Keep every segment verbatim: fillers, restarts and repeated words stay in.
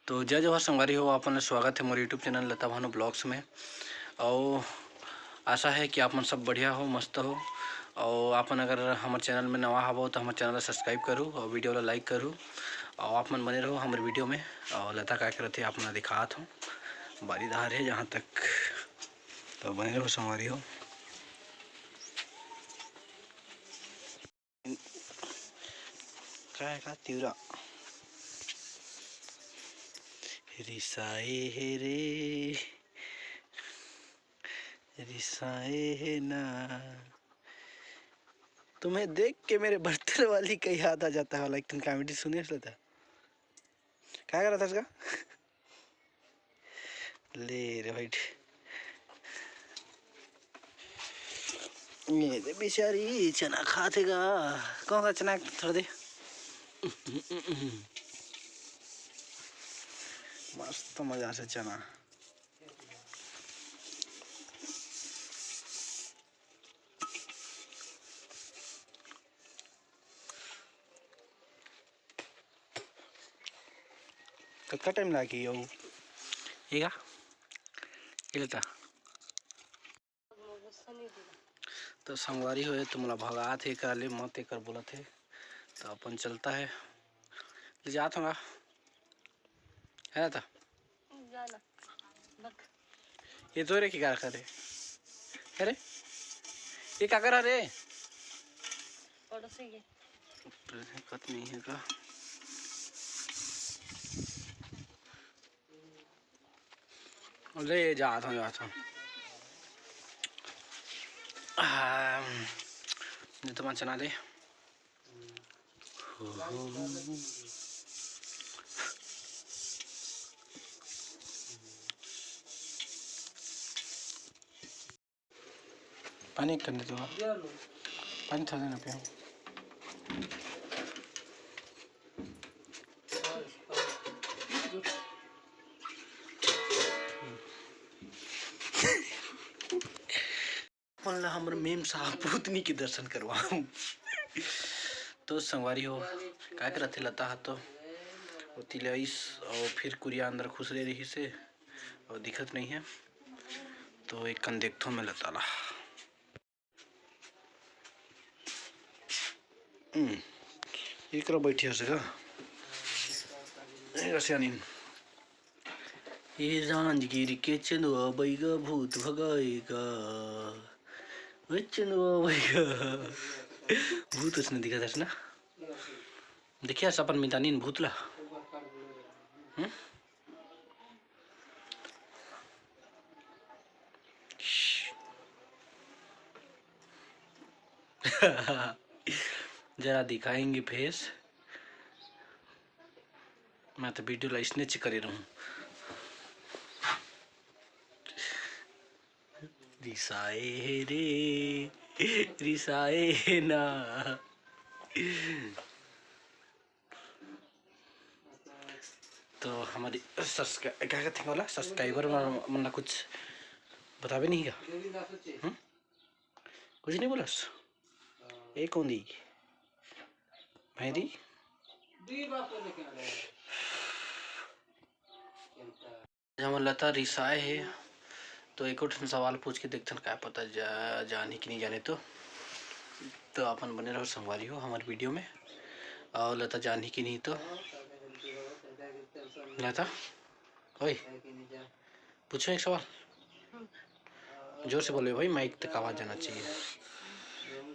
तो जय जोहार संगवारी हो, आप मन ल स्वागत हे मोर YouTube चैनल लता भानु ब्लॉग्स में। अउ आशा हे कि आप मन सब बढ़िया हो, मस्त हो। अउ आप मन अगर हमर चैनल में नवा हवो, तो हमर चैनल ला सब्सक्राइब करू अउ वीडियो ला लाइक करू। अउ आप मन बने रहो हमर वीडियो में। अउ लता का करत हे, आप मन ला दिखात हूँ, बारी धार हे जहाँ तक, तो बने रहो संगवारी हो। का हे का तिवरा? रिसाए हे रे, रिसाए हे ना। तुम्हें देख के मेरे बर्तन वाली का याद आ जाता है वाला एक ठन कॉमेडी सुने हस लता? का करत हस का? ले रे भाई, ये दे बेचारी चना खात हे गा। कौन सा चना? थोड़ा दे। मस्त मजा से चना। कतका टाइम लागी अउ? ये का? ये लेता। तो संगवारी हो, ये तो मोला भगात हे, एकर ले मत, एकर बोलत हे। तो अपन चलता है, ले जात हूँ। है ना? तो जाना। बक। ये तो रे, की कार करे? अरे, ये का करा रे? पड़ोसी के। कत नहीं है का? ले, जात हूँ, जात हूँ। आम, ये तो मैं चना दे। पानी कर दे तू। पानी थोड़ा देना पियो। अपन ला हमर मेम साहब भूतनी के दर्शन करवाऊं। तो संगवारी हो, का करत हे लता ह तो ओती ले आइस अउ फिर कुरिया अंदर खुसरे रहिस हे अउ दिखत नहीं है। तो एक कन देखथों मैं लता ला। हम्म, एकरा बैठी हस का? ए, सियानिन। ये राजगीर के चंदवा बइगा भूत भगाएगा। ओए चंदवा बइगा। भूत उसने दिखा था ना? देखिए, अपन मितानी भूत ला। हम्म? जरा दिखाएंगे फेस। मैं तो वीडियो ला इसने च करे रहूं। रिसाए हे रे, रिसाए हे ना। तो हमर सब्सक्रा-, का कहथे ओला, सब्सक्राइबर मन, मन ला कुछ बताबे नहीं का? हम्म? कुछ नहीं बोलस? ए कौन दी? मैं दी? आज हमर लता रिसाए हे, तो एको ठन सवाल पूछ के देखथन, का पता जा-, जानही कि नहीं जाने तो। तो अपन बने रहो संगवारी हो हमर वीडियो में। अउ लता जानही कि नहीं तो। लता, ओए, पूछो एक सवाल। जोर से बोले भाई, माइक तक आवाज जाना चाहिए।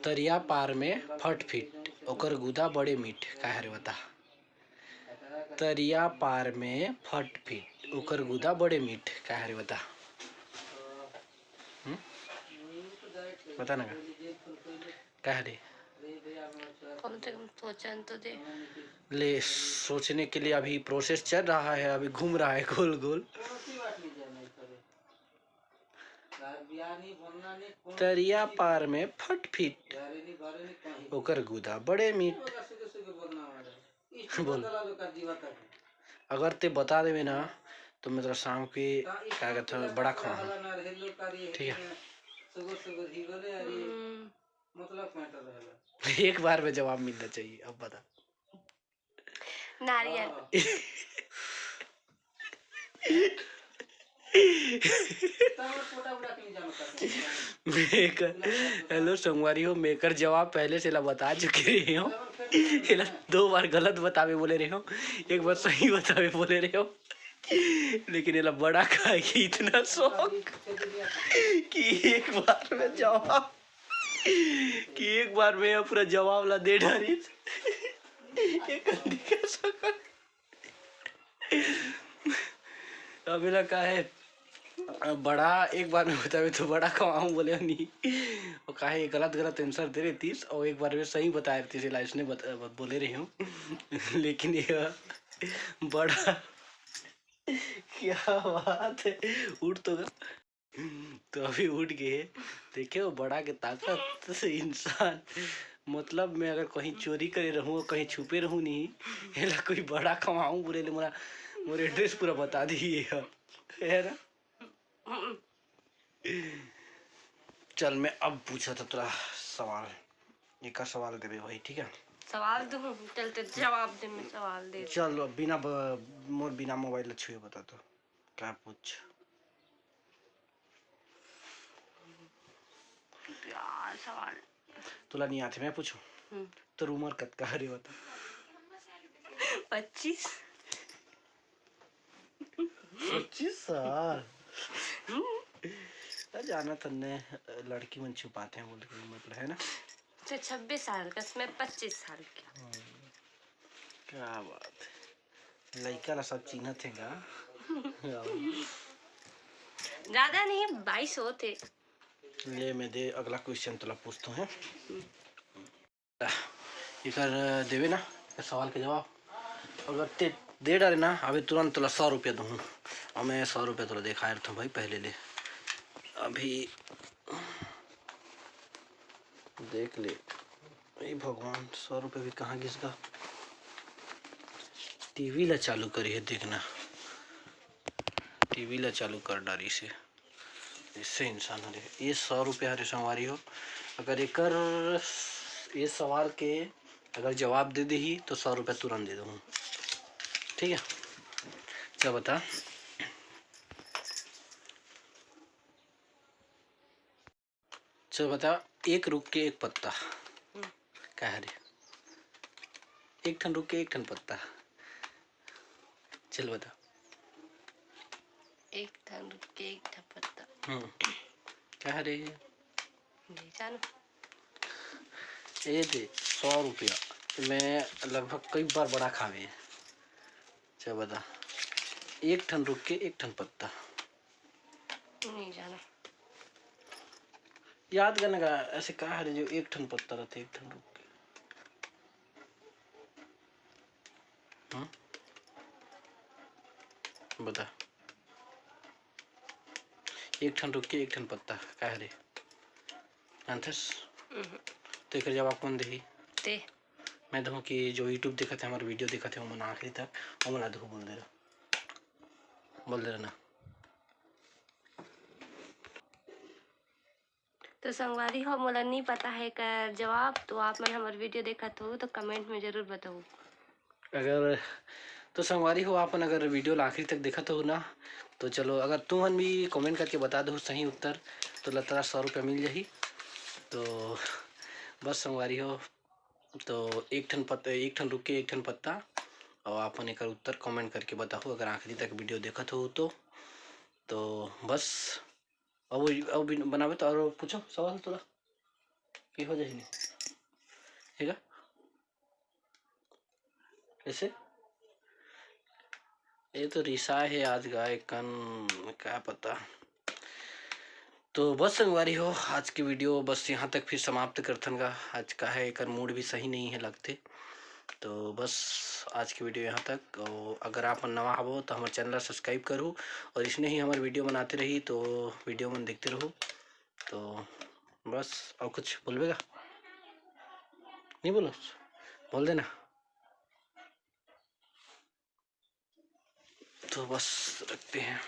तरिया पार में फट फिट, ओकर गुदा बड़े मीठ, का हरे बता? तरिया पार में फट फिट, ओकर गुदा बड़े मीठ, का हरे बता? हम्म? बता ना का? का हरे? कम से कम सोचन तो दे। ले, सोचने के लिए अभी प्रोसेस चल रहा है, अभी घूम रहा है गोल गोल। तरिया पार में फट फिट, ओकर गुदा बड़े मीठ। बोल, अगर ते बता देवे ना, तो मैं तोला शाम के, का कहत हन, बड़ा खवाहूँ। ठीक है? हम्म। एक बार में जवाब मिलना चाहिए। अब बता। नारियल। मैं एकर, हेलो संगवारी हो, मैं एकर जवाब पहले से ला बता चुके रहे हो। एला दो बार गलत बतावे बोले रहे हो, एक बार सही बतावे बोले रहे हो, लेकिन एला बड़ा खाए के इतना शौक कि एक बार में जवाब, कि एक बार में पूरा जवाब ला दे डारिस। एकर दिखे सकत। अब एला का है, बड़ा एक बार में बतावे तो बड़ा कमाऊं बोले नहीं। वो काहे गलत गलत आंसर दे रही थी और एक बार में सही बताए रही थी, इसने बत-, बोले रही हूँ। लेकिन ये बड़ा, क्या बात है, उठ तो गा। तो अभी उठ गए। देखे हो बड़ा के ताकत से इंसान, मतलब मैं अगर कहीं चोरी करे रहूँ और कहीं छुपे रहूँ नहीं, एला कोई बड़ा कमाऊँ बोले ले मोरा, मोर एड्रेस पूरा बता दी ये ह, है ना? चल मैं अब पूछा था तोरा सवाल, एकर सवाल देबे भाई, ठीक है? सवाल दूँ? चल ते जवाब दे, मैं सवाल दे। चल अब बिना ब-, मोर बिना मोबाइल ला छुए बता तो क्या पूछ। यार सवाल। तोला नहीं आथे, मैं पूछूं? हम्म। तोर उम्र कतका हरे बता। पच्चीस। पच्चीस साल? हम्म। अरे जाना तन्ने लड़की मन छुपाते हैं बोल के, मतलब, है ना? तो छब्बीस साल का, मैं पच्चीस साल की। हम्म। क्या बात है, लइका ला सब चिन्हत हे गा। ज्यादा नहीं, बाईस होते। ले मैं दे अगला क्वेश्चन तोला पूछतो हैं। एकर देवे ना, ए सवाल के जवाब अगर ते दे डारे ना, अबे तुरंत तोला सौ रुपया दूँ। और मैं सौ रुपया तोला देखाए रहता भाई पहले ले। अभी देख ले। ए भगवान, सौ रुपया भी कहाँ गिस गा? टीवी ला चालू करी है, देखना, टीवी ला चालू कर डारी से। इससे इंसान हरे, ये सौ रुपया हरे संगवारी हो। अगर एकर, ये सवाल के अगर जवाब दे देही तो सौ रुपया तुरंत दे दूँ, ठीक है? चल बता, चल बता, एक रुख के एक पत्ता। हम्म। का हरे? एक ठन रुख के एक ठन पत्ता। चल बता। एक ठन रुख के एक ठन पत्ता। हम्म। का हरे? नहीं जानू। ए दे, सौ रुपया। मैं लगभग कई बार बड़ा खावे। चल बता। एक ठन रुख के एक ठन पत्ता। नहीं जाना। याद करने का ऐसे का हरे जो एक ठन पत्ता रहते, एक ठन रुख के। हम्म? बता। एक ठन रुख के एक ठन पत्ता का हरे? जानथस? हम्म। तो एकर जवाब कौन देही? ते। मैं दूँ कि जो YouTube देखत हे, हमारे वीडियो देखत हे, ओमन आखिरी तक ओमन ला दूँ, बोल दे रहा। बोल दे रहा ना। तो संगवारी हो, मोला नहीं पता है एकर जवाब, तो आप मन हमर वीडियो देखत हो तो कमेंट में जरूर बताओ। अगर तो संगवारी हो, आप मन अगर वीडियो ला आखिरी तक देखत हो ना, तो चलो, अगर तुमन भी कमेंट करके बता दो सही उत्तर, तो लतरा सौ रुपया मिल जाही। तो बस संगवारी हो, तो एक ठन पत-, एक ठन रुख के एक ठन पत्ता, और आप मन एकर उत्तर कमेंट करके बताओ अगर आखिरी तक वीडियो देखत हो तो। तो बस, अब, अब बिन-, बनावे तो और पूछो सवाल तोला, कि हो जाही नहीं? ठीक है, कैसे? ये तो रिसा है आज गाय कन, क्या पता। तो बस संगवारी हो, आज की वीडियो बस यहाँ तक फिर समाप्त करथन गा। आज का है, एकर मूड भी सही नहीं है लगते। तो बस आज की वीडियो यहाँ तक। और अगर आप नवा हवो तो हमारे चैनल ला सब्सक्राइब करू और इसने ही हमारे वीडियो बनाते रही, तो वीडियो मन देखते रहो। तो बस, और कुछ बोलबे का? नहीं बोलो, बोल देना। तो बस रखते हैं।